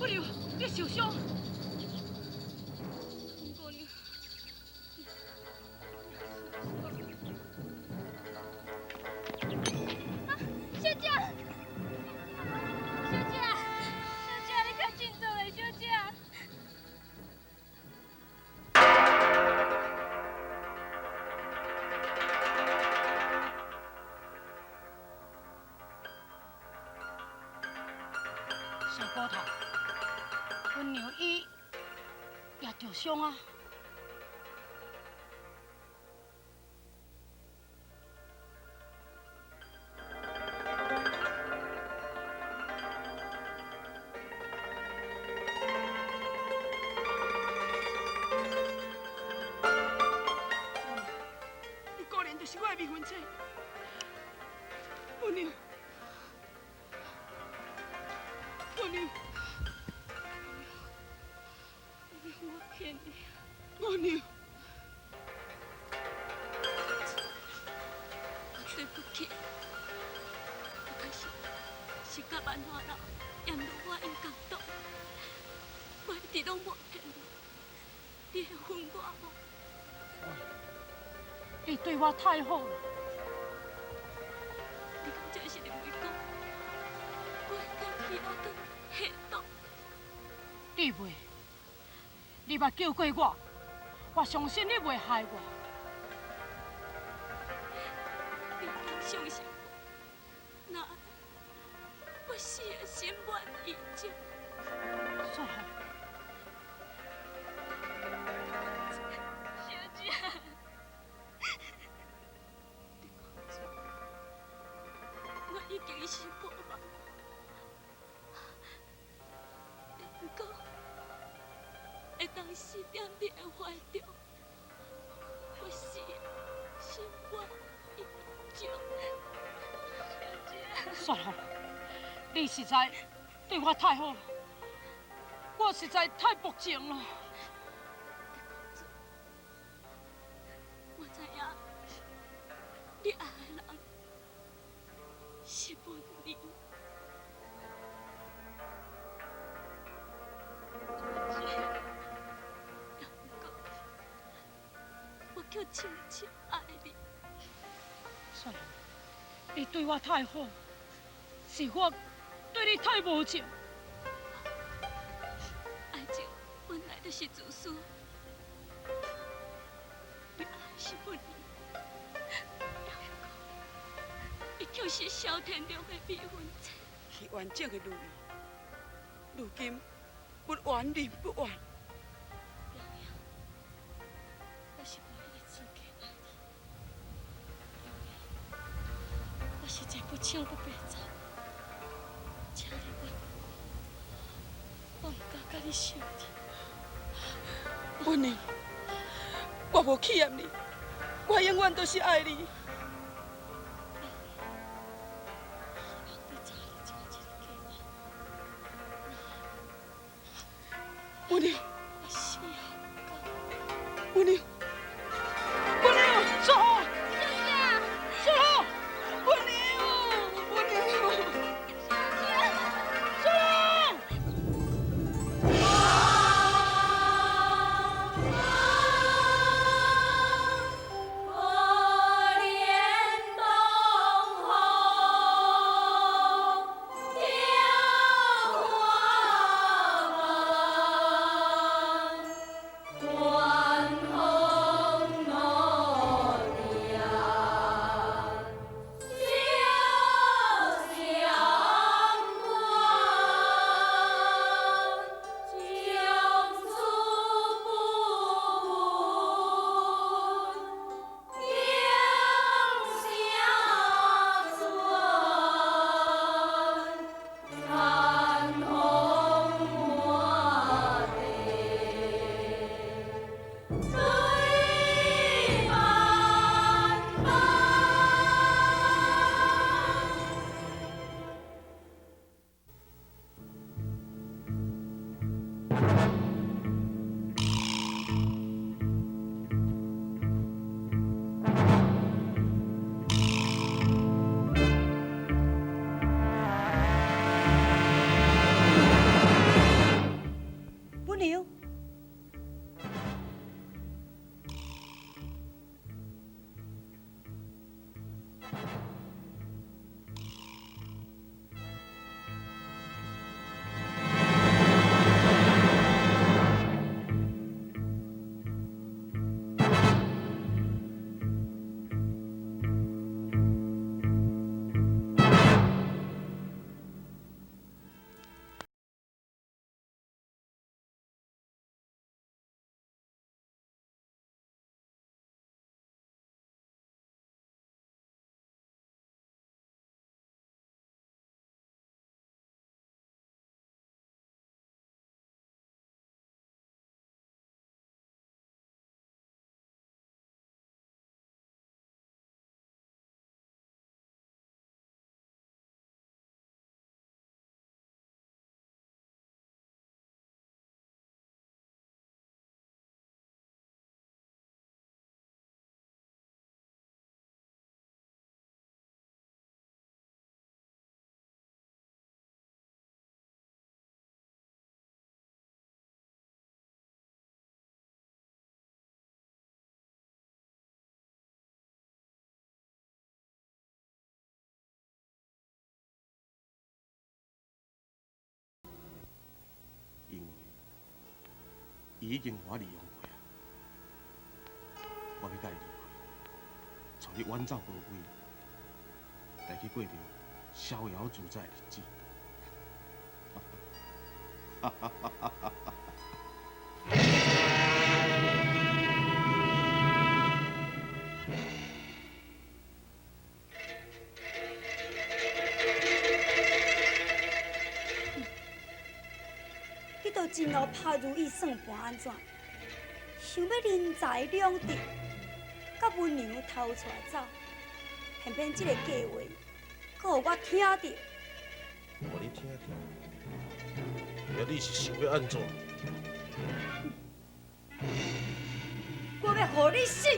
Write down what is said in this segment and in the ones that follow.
姑娘，你受傷。姑娘，小姐，小姐，小姐，你較振作來，小姐。小骨頭，阮娘伊也著傷啊。你果然就是我的未婚妻，母娘，母娘，我騙你，母娘，我對不起，我確實是佮萬華樓閻羅我因共黨，我一直攏無騙你，你會恨我無？你對我太好了。你敢真是認為講，我會當去阿頓下毒？你袂，你捌救過我，我相信你袂害我。你當相信我，那我死的心滿意足。雪紅，小姐，你講我已經是無望，不過會當死踮你的懷中，我死的心滿意足。小姐，雪紅，你實在對我太好了，我實在太薄情了。我知影你愛的人是文年。小姐，也毋過我卻深深愛你。雪紅，你對我太好，是我對你太無情。愛情本來就是自私，你愛的是文年，也毋過伊卻是蕭天良的未婚妻。是完整的如意，如今不完人不完。表兄，我是無彼个資格愛你，因為我實在不清不白走，請你原諒我，我毋敢佮你相認。文娘，我無欺騙你，我永遠都是愛你。希望你早日做這个計劃。文娘，我死也毋甘。文娘，文娘，雪紅，小姐，雪紅，文娘，文娘。小姐，雪紅。可憐東風飄花夢，晚風落蝶相關，將處不聞應聲傳，殘紅滿地淚斑斑。伊已經予我利用過啊，我欲佮伊離開，帶你遠走高飛，來去過著逍遙自在的日子。你都真老拍如意算盘按怎？想欲人财两得，佮文娘偷带走，偏偏这个计划，阁予我听著。予你听著，啊，你是想欲按怎？我欲予你死！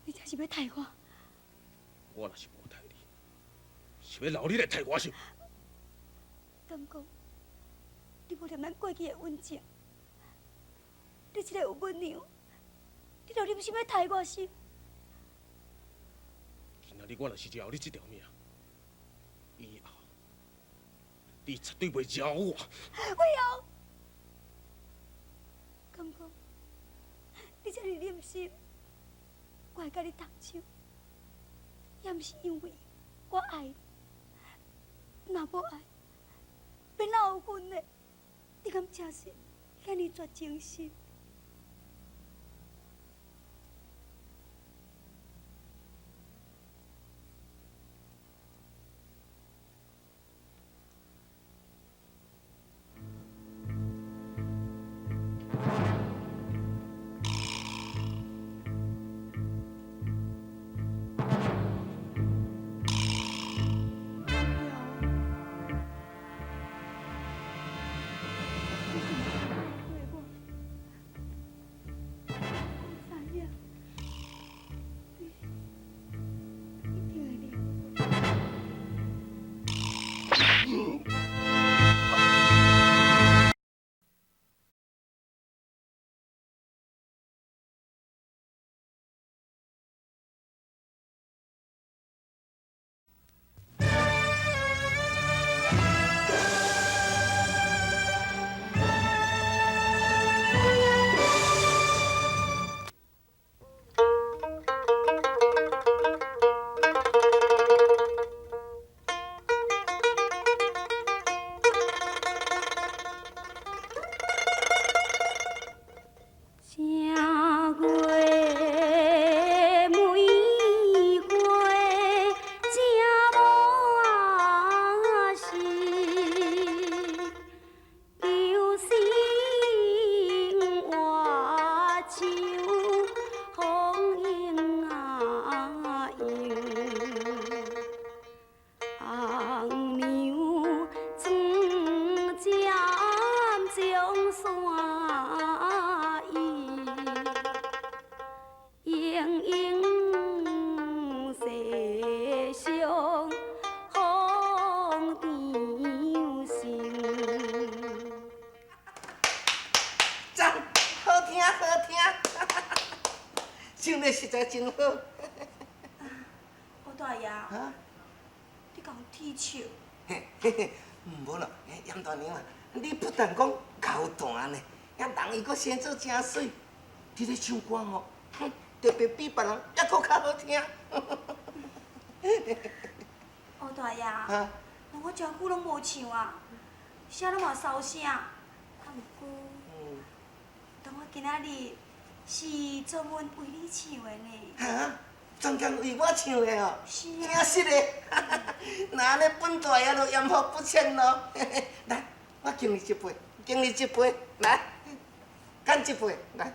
你这是欲刣我？我若是無刣你，是欲留你來刣我是？敢講，你無念咱過去的恩情，你這個有阮娘，你就忍心欲刣我是？今仔日我若是饒你這條命，以後你絕對袂饒我。魏勇，敢講，你這麼忍心，我會佮你動手，也毋是因為我愛你，若無愛，欲哪有分呢？你敢真是遐爾絕情心？赞，好听好听，唱得实在真好。吴大爷，啊？你共铁笑？嘿嘿嘿，无啦，严大娘啊，你不但讲𠢕弹呢，啊人伊阁生做真媠，你咧唱歌吼，特别比别人犹阁较好听。吴大爷，我真久攏無唱啊，啥攏嘛梢聲。啊，毋過，當我今仔日是專門為你唱的呢。哈？專工為我唱的哦？是啊。真實的，那按呢本大爺就鹽福不淺咯。來，我敬你一杯，敬你一杯，來，乾一杯，來。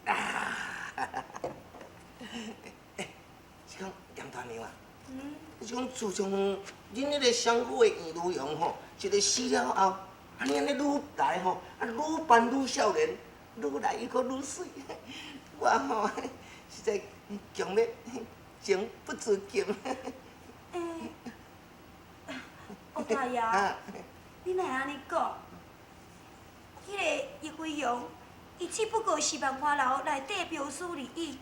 啊！是講嚴大娘啊，是講自從恁彼個相府的顏如蓉吼，一个死了後，啊你按呢愈來吼，啊愈扮愈少年，愈來伊閣愈媠，我吼實在強欲情不自禁。欸，大爷，你哪会按呢讲？彼个叶飞扬，伊只不过是万花楼内底镖师而已，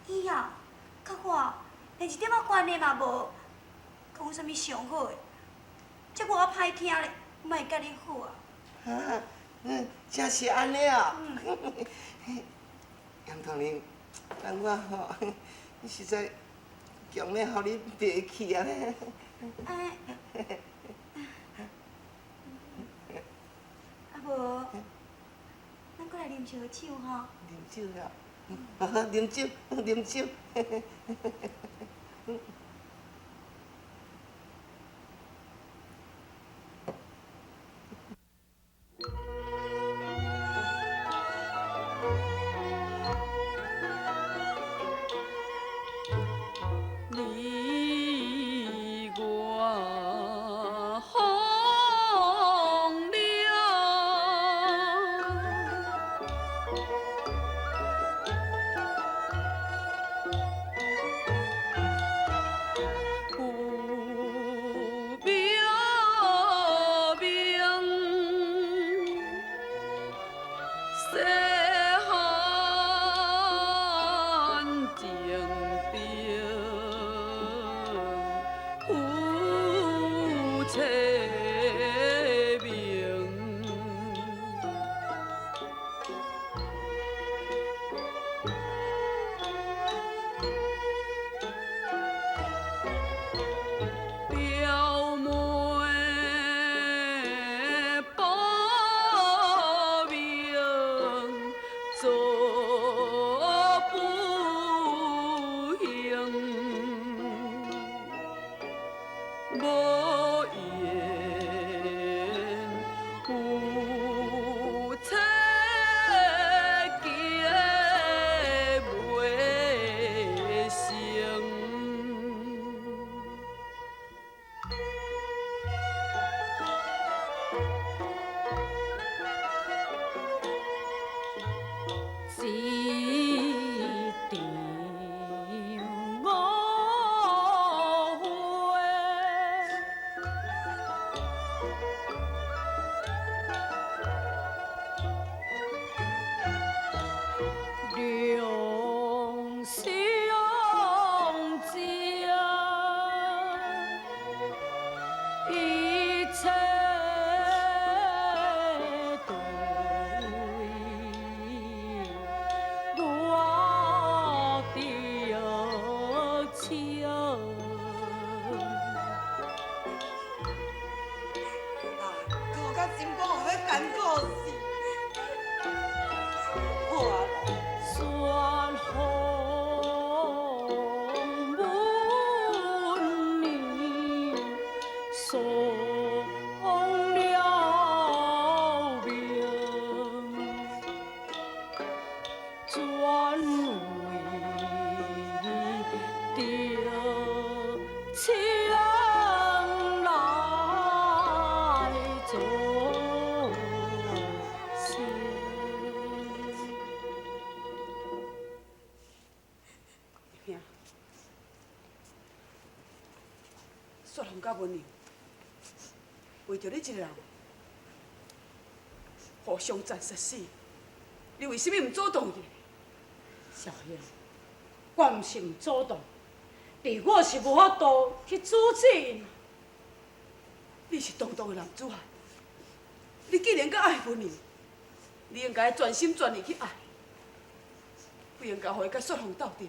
伊啊，佮我连一点仔关系嘛无，讲啥物上好的？这我歹听咧，莫佮你好啊。啊，嗯，真是按呢啊。杨大娘，但我吼，实在强欲予你袂去啊咧。哎，啊无，咱阁来啉烧酒吼。啉酒了，好，啉酒，啉酒。你我风凉，有明明，细汉情长，夫妻明。表妹报名做不行，无缘夫妻结袂成。一场误会，两相情，一切对我的情。啊，哭甲心肝有欲干枯死。我雪风吻你，送了命，转为着情来作声。兄，雪红佮文娘，为著你一个人，互相残杀死，你为啥物毋阻挡伊？小英，我毋是毋阻挡，但我是无法度去阻止𪜶。你是堂堂的男子汉，你既然阁爱文娘，你应该全心全意去爱，不应该予伊佮雪红斗阵。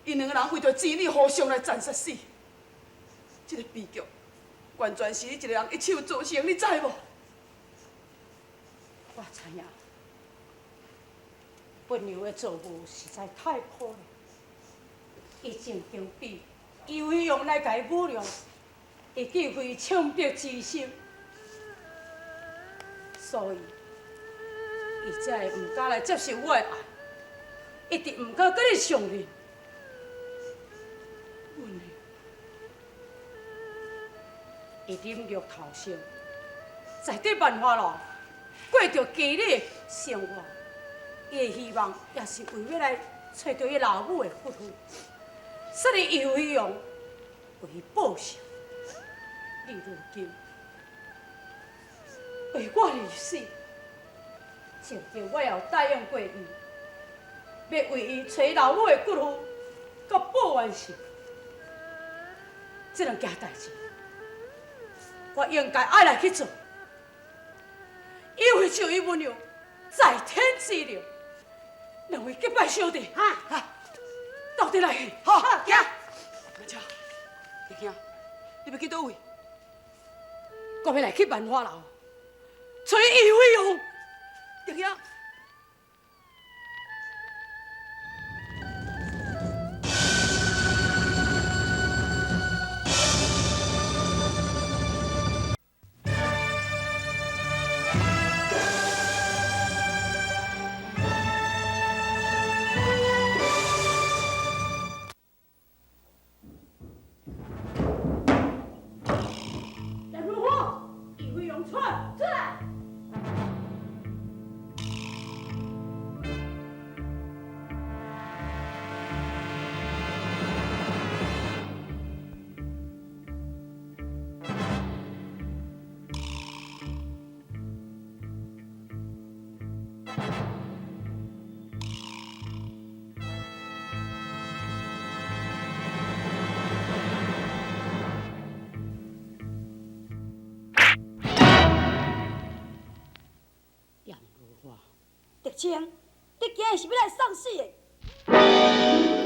𪜶两个人为著钱，你互相来残杀死，这个悲剧完全是你一个人一手造成，你知无？我知影，文娘的遭遇实在太可怜，伊曾经被伊为用来共伊侮辱，伊既非枪毙之心，所以伊才会毋敢来接受我的爱，一直毋敢佮你相认。文娘，伊忍辱偷生，在伫万花楼过著妓女的生活，伊的希望也是为欲来揣著伊老母的骨灰，所以伊为用为伊报仇。你如今为我而死，曾经我也有答应过伊，欲为伊揣老母的骨灰，佮报冤仇。这两件代志，我应该爱来去做，因为像伊温柔在天之灵，两位结拜兄弟，哈，斗阵来去，好，行。阿超，弟兄，你欲去佗位？我欲来去万花楼，揣伊飞扬。弟兄。德清，你今日是欲来送死的？